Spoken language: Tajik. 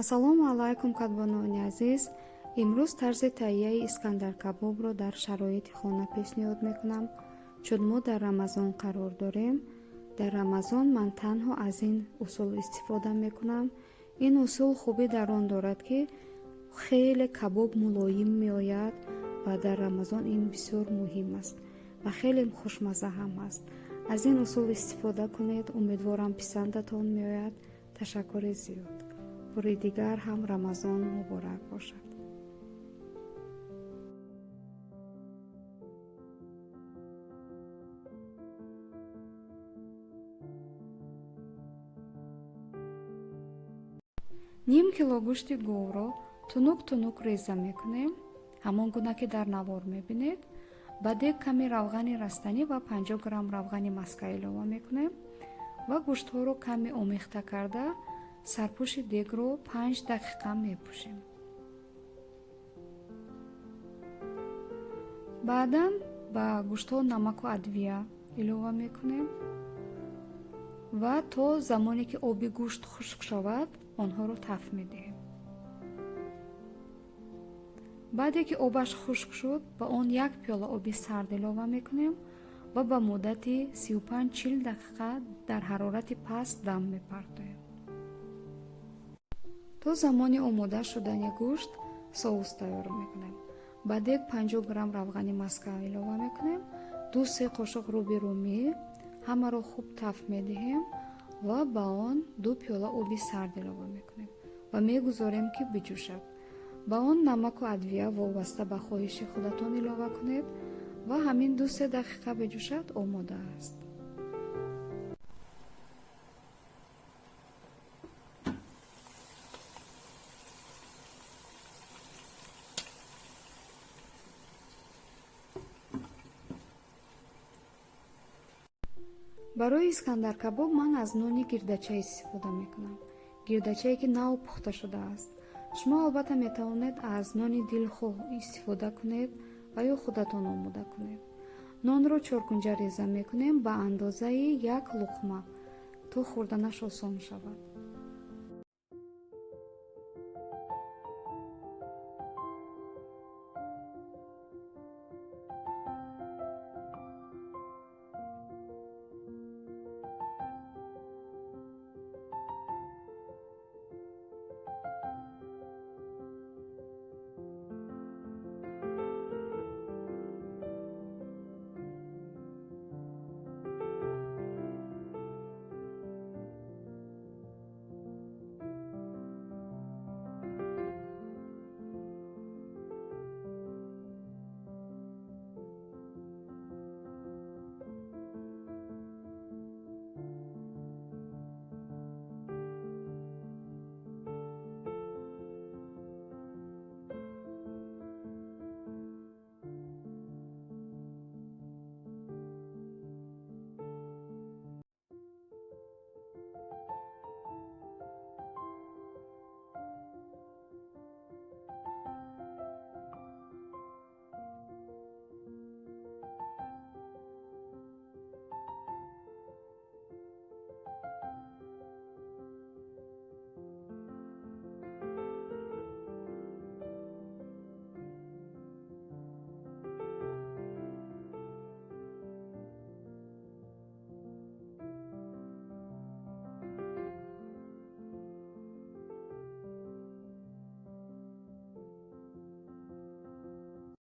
Ассалому алайкум, кадбонуони азиз. Имрӯз тарзи таҳияи искандаркабобро дар шароити хона пешниҳод мекунам. Чун мо дар Рамазон қарор дорем, дар Рамазон ман танҳо аз ин усул истифода мекунам. Ин усул хубӣ дар он дорад, ки хеле кабоб мулоим меояд ва дар Рамазон ин бисёр муҳим аст ва хеле хушмазза ҳам аст. Аз ин усул истифода кунед, умедворам, писандатон меояд. Ташаккури зиёд. Бори дигар ҳам Рамазон муборак бошад. Ним кило гӯшти говро тунук тунук реза мекунем, ҳамон гуна ки дар навор мебинед. Ба дег ками равғани растанӣ ва 50 грамм равғани маска илова мекунем ва гӯштҳоро каме омехта карда, сарпӯши дегро 5 дақиқа мепӯшем. Баъдан ба гӯштҳо намаку адвия илова мекунем ва то замоне ки оби гӯшт хушк шавад, онҳоро таф медиҳем. Баъде ки обаш хушк шуд, ба он як пиёла оби сард илова мекунем ва ба муддати 35-40 дақиқа дар ҳарорати паст дам мепартоем. То замони омода шудани гӯшт соус тайёр мекунем. Ба дег 50 грамм равғани маска илова мекунем, 2-3 қошуқ руби румӣ, ҳамаро хуб таф медиҳем ва ба он 2 пиёла оби сард илова мекунем ва мегузорем, ки биҷӯшад. Ба он намаку адвия вобаста ба хоҳиши худатон илова кунед ва ҳамин 2-3 дақиқа биҷӯшад, омода аст. Барои искандаркабоб ман аз нони гирдача истифода мекунам, гирдачае ки нав пухта шудааст. Шумо албатта метавонед аз нони дилхоҳ истифода кунед ва ё худатон омода кунед. Нонро чоркунҷа реза мекунем ба андозаи як луқма, то хӯрданаш осон шавад.